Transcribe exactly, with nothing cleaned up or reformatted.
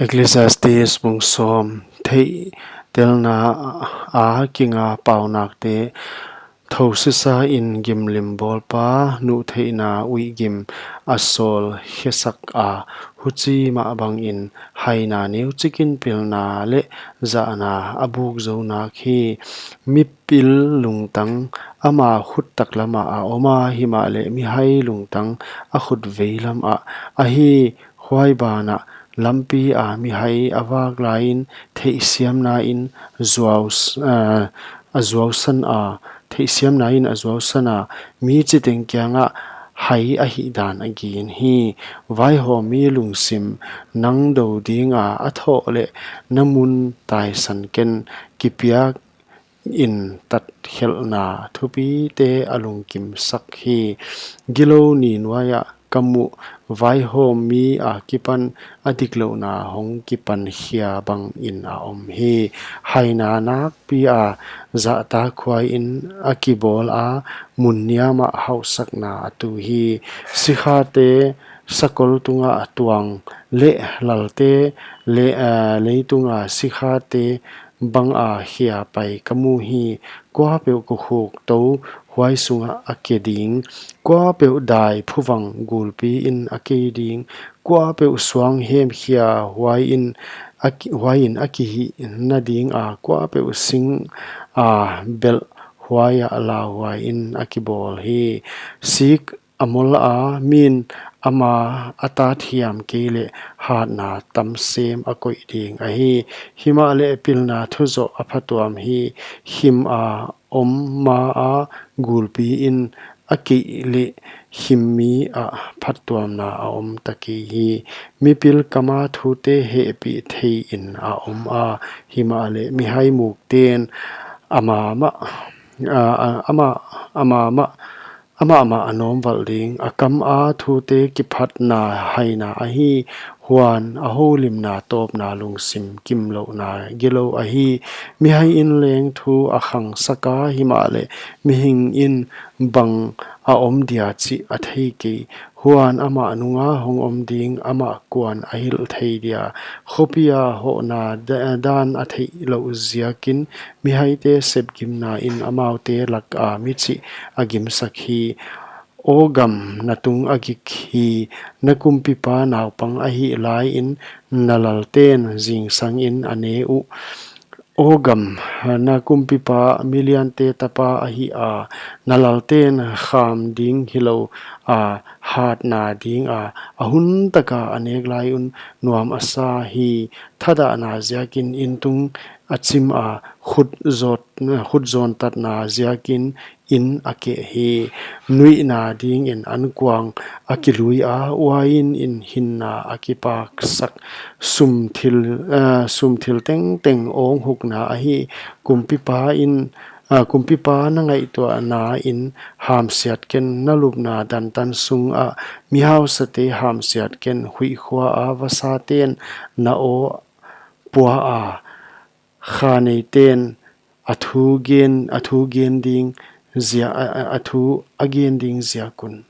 Ecclesiastes bung sawm. Theihtelna a kinga paunakte, thousisa in gimlim bawlpa, nuhtheihna uih gim a sawl khesaka, huchi mah bangin haina neuchikin pilna leh zahna a buk zo nak hi. Mipil lungtang ama khut taklamah a om a, himahleh mihai lungtang a khut veilamah ahi. Huai banah lampi a mihai a vak laiin theihsiamna in zuau s-, ah, a zuausan a, theihsiamna in a zuausan a, mi chiteng kiangah hai ahihdan a gin hi. Vaihawmmi lungsim nang do dinga a thoh leh na mun taisan ken, kipiak in tatkhelhna thupite a lungkimsak hi. Gilou ni nuaiah ka muh vaihawmmi akipan a diklouhna hong kipan khia bangin a om hi. Haina nakpi a zahtakhuaiin a kibawl a, mun niamah hauhsakna a tu hi. Sikhate sakol tungah tuang leh lalte le, ah, leitunga sikhate banga khia pai ka mu hi. Kuapeuh kokhuk tou huai sungah a ke ding, kuapeuh dai phuvang gulpi in a kei ding, kuapeuh suang hemkhia huaiin a ki-, huaiin a kihihna dinga, kuapeuh sing a belh huaiah lauhuaiin a kibawl hi. Sik a mol a, min ama a tat hiam kei leh hatna tam sem a koih ding ahi. Himahleh pilna thuzoh a phatuam hi. Khim a om ma a gulpi in a keih leh khimmi ah phattuamna a om ta kei hi. Mipil kama thute hehpih theiin a om a, himahleh mihai mukten amah mah, ah, ah, amah, amah mah, amah mah a nawmvalh ding. A kam a thute kiphatna haina ahi, huan a houlimna tawpna lungsim kimlouhna gilou ahi. Mihai in leng thu a khangsak a, himahleh mihing in bang a om dia chih a thei kei. Huan amah nunga hong om ding, amah kuan a hilh thei dia. Khopia hohna da-, dan a theihlouh ziakin, mihaite sepgimna in amaute laka michih a gimsak hi. Aw gam, na tung a gik hi. Na kumpipa naupang ahih laiin na lalten zingsangin a ne uh. Aw gam, na kumpipa miliante tapa ahi a, na lalten kham ding hilou a, hatna dinga a hun taka a nek lai un nuam a sa hi. Thadahna ziakin in tung a chim a, khut zot, khut zawntatna ziakin in a keh hi. Nuihna dingin ankuang a kilui a, uain in hinna a kipaksak. Sum thil, eh, sum thil tengteng awng hukna ahi. Kumpipa in, ah, kumpipa na ngaihtuahna in hamsiat ken, na lupna dantan sungah mihausate hamsiat ken. Huihkhua a vasaten na aw pua a, kha neiten a thu gen, a thu gen ding zia, a, a, a thu a gen ding ziak un.